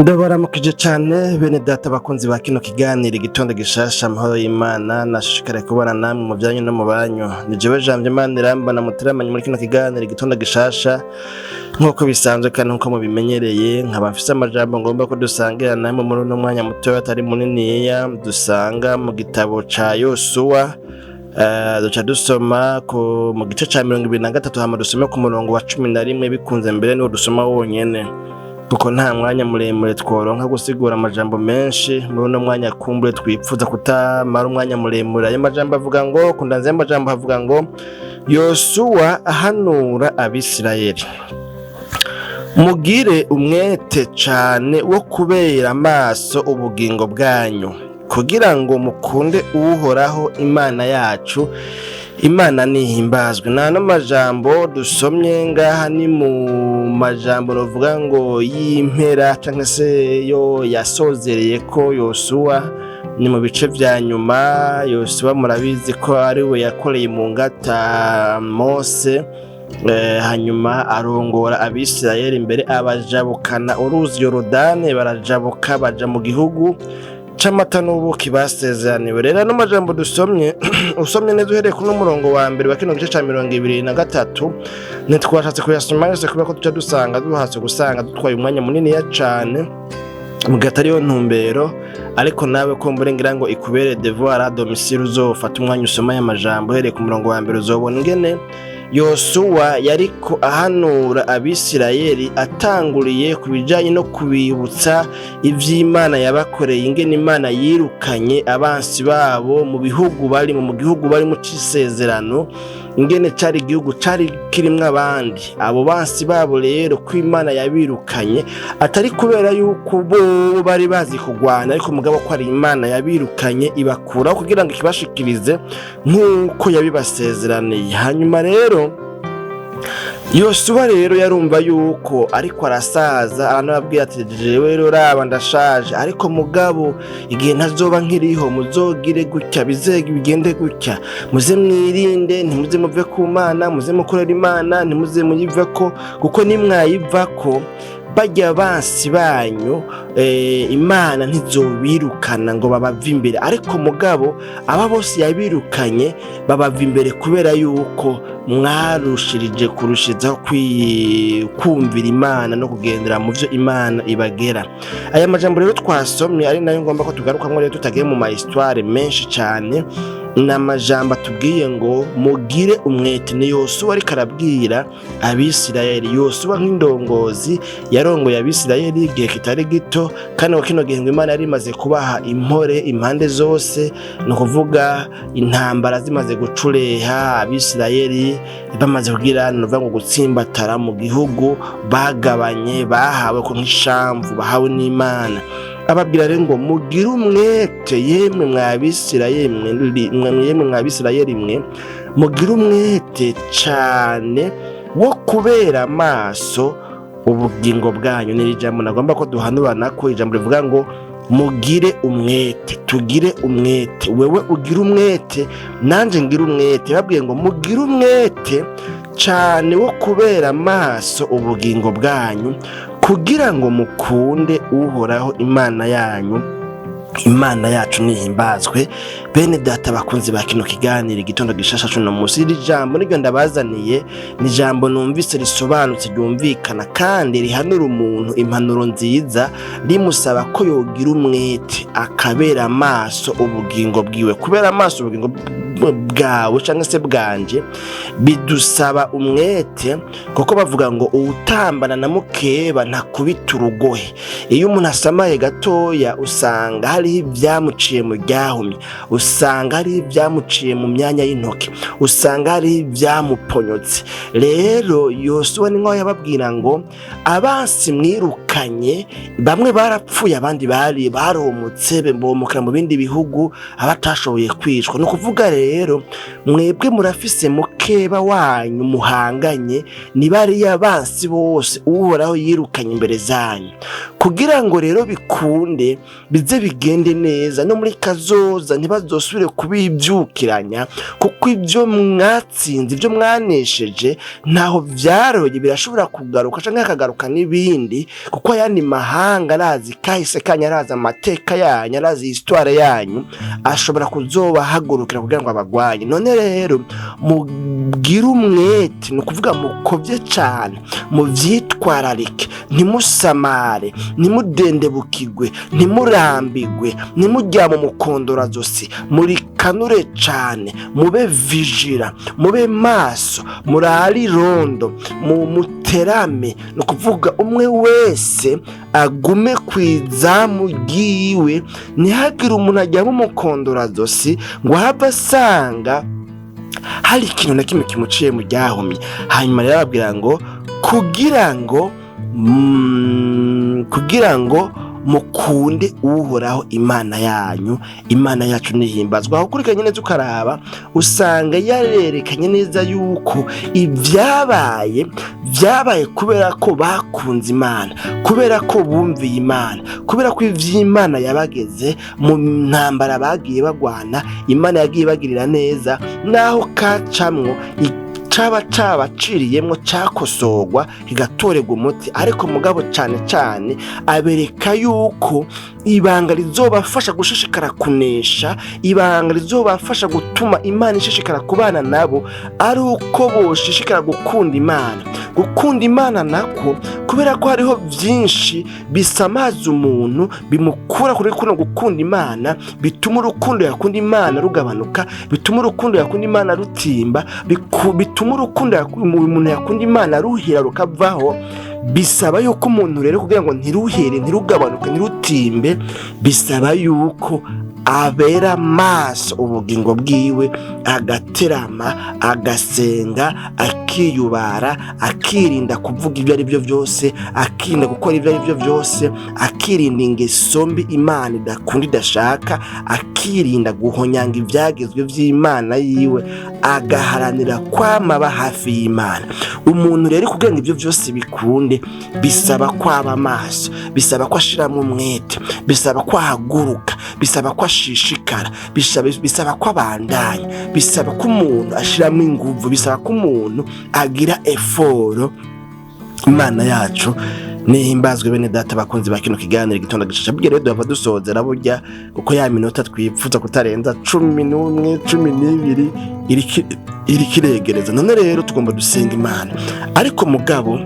Ndabaramukije cane bene data bakunzi ba kino kiganiro Igitondo Gishasha. Amahoro y'Imana, nashishikariye kubana namwe mu vyanyu no mu banyu. Ni jewe Jambo Imana irambona muteramanye muri kino kiganiro Igitondo Gishasha nk'uko bisanzwe kandi nk'uko mubimenyereye, nkaba mfise amajambo ngomba ko dusangira namwe muri uno mwanya mutoya atari muniniya, dusanga mu gitabo ca Yosuwa. Duca dusoma mu gice ca 23, hama dusome ku murongo wa 11. Bikunze mbere niwo dusoma wonyene, kuko nta mwanya muremure tworonka gusigura amajambo menshi muri uno mwanya. Kumbure twipfuza kutamara umwanya muremure. Ayo majambo avuga ngo, kundanze y'amajambo avuga ngo: Yosuwa ahanura Abisirayeli: mugire umwete cane wo kubera amaso ubugingo bwanyu, kugira ngo mukunde Uhoraho Imana yacu. Imana nihimbazwe. Nano majambo dusomye ngaha ni mu majambo novuga ngo y'impera, canke se yo yasozereye ko Yosuwa. Ni mu bice vya nyuma. Yosuwa murabizi ko ari we yakoreye mu ngata Mose, hanyuma arongora Abisirayeli imbere, abajabukana uruzi Yorodani, barajabuka baja mu gihugu c'amata n'ubuki basezeraniwe. Rero ano majambo dusomye, usomye neza uhereye kuri murongo wa mbere wa kino gice ca 23, ntitwashatse kuyasoma yose kubera ko duca dusanga duhatse gusanga dutwaye umwanya muniniya cane, mu gihe atariyo ntumbero. Ariko nawe kumbure ngira ngo ikubere devoir à domicile, uzofata umwanya usoma aya majambo uhereye ku murongo wa mbere, uzobona ingene Yosuwa yariko ahanura Abisirayeli, atanguriye ku bijanye no kubibutsa ivy'Imana yabakoreye, ingene Imana yirukanye abansi babo mu bihugu barimo, mu gihugu barimo c'isezerano, ingene cari igihugu cari kirimwo abandi, abo bansi babo. Rero ko Imana yabirukanye atari kubera yuko bo bari bazi kugwana, ariko mugabo ko ari Imana yabirukanye ibakuraho kugira ngo ikibashikirize nk'uko yabibasezeraniye. Hanyuma rero Yosuwa rero yarumva yuko ariko arasaza, aranababwira ati: "Jewe rero raba ndashaje, ariko mugabo igihe ntazoba nkiriho muzogire gutya, bize bigende gutya, muze mwirinde, ntimuze muve ku Mana, muze mukorera Imana, ntimuze muyiveko, kuko nimwayivako bajya bansi banyu, Imana ntizobirukana ngo babave imbere. Ariko mugabo aba bose yabirukanye babava imbere kubera yuko mwarushirije kurushizaho kumvira Imana no kugendera mu vyo Imana ibagera." Aya majambo rero twasomye, ari nayo ngomba ko tugarukamwo rero tutagiye mu ma histoire menshi cane, ni amajambo atubwiye ngo mugire umwete. Ni Yosuwa ariko arabwira Abisirayeli. Yosuwa nk'indongozi yarongoye Abisirayeli igihe kitari gito, kandi ngo kino gihe ngo Imana yari imaze kubaha impore impande zose, ni ukuvuga intambara zimaze gucureha, Abisirayeli bamaze kugira, ni ukuvuga ngo gutsimbatara mu gihugu bagabanye, bahawe ko nk'ishamvu bahawe n'Imana. Ababwira rero ngo mugire umwete, yemwe yemwe mwabisirayeli mwe, mugire umwete cane wo kubera amaso ubugingo bwanyu. Ni ijambo nagomba ko duhanurana ko, ijambo rivuga ngo mugire umwete, tugire umwete. Wewe ugire umwete, nanje ngire umwete. Babwiye ngo mugire umwete cane wo kubera amaso ubugingo bwanyu, kugira ngo mukunde Uhoraho Imana yanyu. Imana yacu nihimbazwe. Bene data bakunzi ba kino kiganiro Igitondo Gishasha cuno musi, iri jambo niryo ndabazaniye. Ni ijambo numvise risobanutse, ryumvikana kandi rihanura umuntu impanuro nziza, rimusaba ko yogira umwete akabera amaso ubugingo bwiwe. Kubera amaso ubugingo bwawe cyangwa se bwanje bidusaba umwete, kuko bavuga ngo uwutambana na mukeba ntakubita urugohe. Iyo umuntu asamaye gatoya, usanga hariho ibyamuciye mu ryahumye, usanga hariho ibyamuciye mu myanya y'intoki, usanga hariho ibyamuponyotse. Rero Yosuwa ni nkaho yababwira ngo abansi mwirukanye, bamwe barapfuye, abandi bari baromotse bomokera mu bindi bihugu, abatashoboye kwicwa. Ni ukuvuga rero mwebwe murafise mukeba wanyu muhanganye, ni bariya bansi bose Uhoraho yirukanye imbere zanyu. Kugira ngo rero bikunde bize bigende neza no muri kazoza, ntibazosubire kubibyukiranya, kuko ibyo mwatsinze, ibyo mwanesheje, ntaho vyaroye, birashobora kugaruka canke hakagaruka n'ibindi, kuko ayandi mahanga arazi kahise kanyu, arazi amateka yanyu, arazi histoire yanyu, ashobora kuzobahagurukira kugira ngo abagwanye. None rero mugire umwete, ni ukuvuga mukovye cane, muvyitwararike, ntimusamare, ntimudendebukirwe, ntimurambigwe, ntimuryame umukondorazosi, murikanure cane, mube vigilant, mube maso, murare irondo, mu muterame. Ni ukuvuga umwe wese agume ku izamu ryiwe, ntihagire umuntu aryama umukondorazosi ngo ahave asanga hari ikintu na kimwe kimuciye mu ryahumye. Hanyuma rero ababwira ngo kugira ngo mukunde Uhoraho Imana yanyu. Imana yacu nihimbazwa. Aho ukurikiranye neza ukaraba, usanga yarerekanye neza yuko ibyabaye byabaye kubera ko bakunze Imana, kubera ko bumviye Imana, kubera ko ivy'Imana yabageze mu ntambara bagiye bagwana, Imana yagiye ibagirira neza, naho kacamwo caba cabaciriyemwo cakosorwa kigatorerwa umuti. Ariko mugabo cane cane abereka yuko ibanga rizobafasha gushishikara kunesha, ibanga rizobafasha gutuma Imana ishishikara kubana nabo, ari uko boshishikara gukunda Imana. Gukunda Imana nako, kubera ko hariho vyinshi bisamaza umuntu, bimukura kuri kuno gukunda Imana, bituma urukundo yakunda Imana rugabanuka, bituma urukundo yakunda Imana rutimba, bituma urukundo umuntu yakunda Imana ruhira rukavaho. Bisaba yuko umuntu rero, kugira ngo ntiruhere, ntirugabanuke, ntirutimbe, bisaba yuko abera maso ubugingo bwiwe, agaterama, agasenga, akiyubara, akirinda kuvuga ibyo ari byo byose, akirinda gukora ibyo ari byo byose, akirinda ingeso mbi Imana idakunda, idashaka, akirinda guhonyanga ibyagezwe by'Imana yiwe, agaharanira kwama aba hafi y'Imana. Umuntu rero, kugira ngo ibyo byose bikunde, bisaba kwaba amaso, bisaba ko ashiramo umwete, bisaba ko ahaguruka, bisaba ko ashishikara, bisaba ko abandanya, bisaba ko umuntu ashiramo inguvu, bisaba ko umuntu agira effort. Imana yacu nihimbazwe. Bene data bakunzi ba kino kiganiro Igitondo Gishasha, burya rero duhava dusozera burya, kuko ya minota twipfuza kutarenza 11, 12 iriko iregereza. None rero tugomba dusenga Imana. Ariko mugabo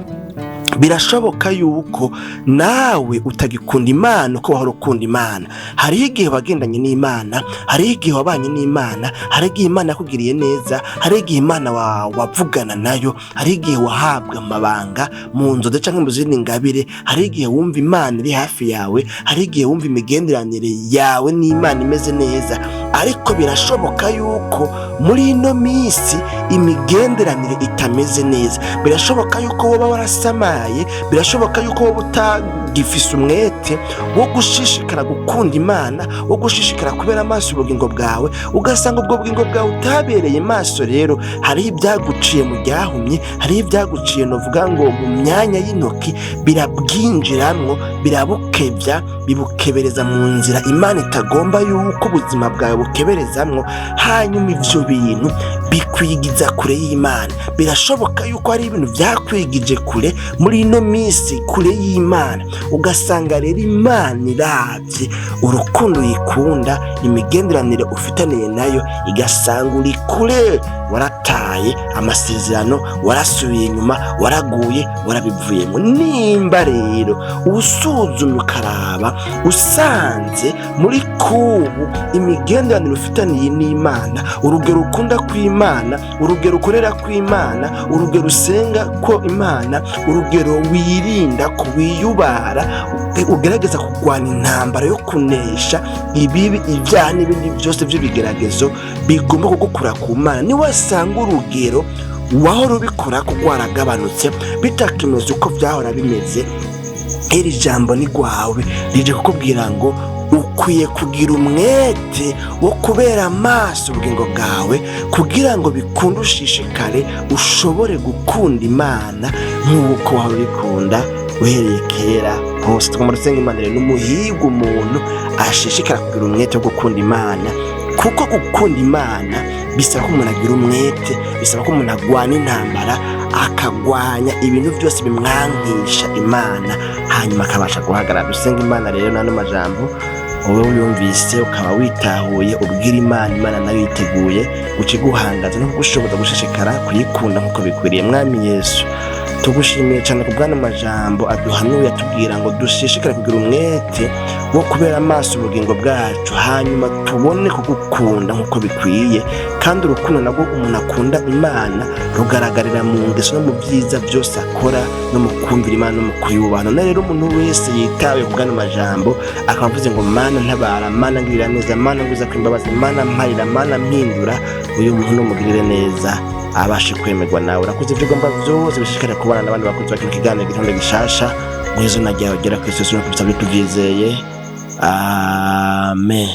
birashoboka yuko nawe utagikunda Imana uko wahora ukunda Imana. Hariho igihe wagendanye n'Imana, hariho igihe wabanye n'Imana, hariho igihe Imana yakugiriye neza, hariho igihe Imana wavugana nayo, hariho igihe wahabwa amabanga mu nzozi canke mu zindi ngabire, hariho igihe wumva Imana iri hafi yawe, hariho igihe wumva imigenderanire yawe n'Imana imeze neza. Ariko birashoboka yuko muri ino minsi imigenderanire itameze neza. Birashoboka yuko woba warasamaye, birashoboka yuko woba utagifise umwete wo gushishikara gukunda Imana, wo gushishikara kubera amaso ubugingo bwawe, ugasanga ubwo bugingo bwawe utabereye maso. Rero hariho ibyaguciye mu ryahumye, hariho ibyaguciye, novuga ngo mu myanya y'intoki, birabwinjiramwo, birabukebya, bibukebereza mu nzira Imana itagomba yuko ubuzima bwawe bukeberezamwo. Hanyuma ivyo bintu bikwigiza kure y'Imana. Birashoboka yuko hari ibintu vyakwigije kure muri ino minsi, kure y'Imana, ugasanga rero Imana iravye urukundo uyikunda, imigenderanire ufitaniye nayo, igasanga uri kure, warataye amasezerano, warasubiye inyuma, waraguye, warabivuyemo. Nimba rero usuzumye ukaraba usanze muri kubu imigenderanire ufitaniye n'Imana, urugero ukunda kw'Imana, urugero ukorera kw'Imana, urugero usenga ko Imana, urugero wirinda ko wiyubara, ugerageza kurwana intambara yo kunesha ibibi, ibyaha n'ibindi byose by'ibigeragezo bigomba kugukura ku Mana, niwasanga urugero wahora ubikora ko rwaragabanutse, bitakimeze uko byahora bimeze, iri jambo ni rwawe, rije kukubwira ngo ukwiye kugira umwete wo kubera amaso ubugingo bwawe, kugira ngo bikunde ushishikare ushobore gukunda Imana nk'uko wahora ubikunda uhereye kera. Hose. Tugomba dusenga Imana rero. N'umuhigo umuntu ashishikara kugira umwete wo gukunda Imana, kuko gukunda Imana bisaba ko umuntu agira umwete, bisaba ko umuntu agwana intambara, akagwanya ibintu byose bimwankisha Imana, hanyuma akabasha guhagarara. Dusenga Imana rero. N'ano majambo wowe wiyumvise ukaba witahuye, ubwira Imana, Imana nayo yiteguye guca iguhangaza no kugushoboza gushishikara kuyikunda nk'uko bikwiriye. Mwami Yesu, tugushimiye cyane ku bw'ano majambo aduhanuye, atubwira ngo dushishikare kugira umwete wo kubera amaso ubugingo bwacu, hanyuma tubone kugukunda nk'uko bikwiye. Kandi urukundo nabwo umuntu akunda Imana rugaragarira mu ngeso no mu byiza byose akora, no mu kumvira Imana no mu kuyubaha. None rero umuntu wese yitawe ku bw'ano majambo, akaba avuze ngo: "Mana ntabara, Mana ngirira neza, Mana ngwiza kw'imbabazi, Mana mparira, Mana mpindura," uyu muntu numugirire neza, abashe kwemerwa nawe. Urakoze. Ibyo ugomba byose bishishikare kubana n'abandi bakunzi ba kino kiganiro Gitondo Gishasha, mu izina ryawe gera ku isi no kubisabye tubyizeye, amen.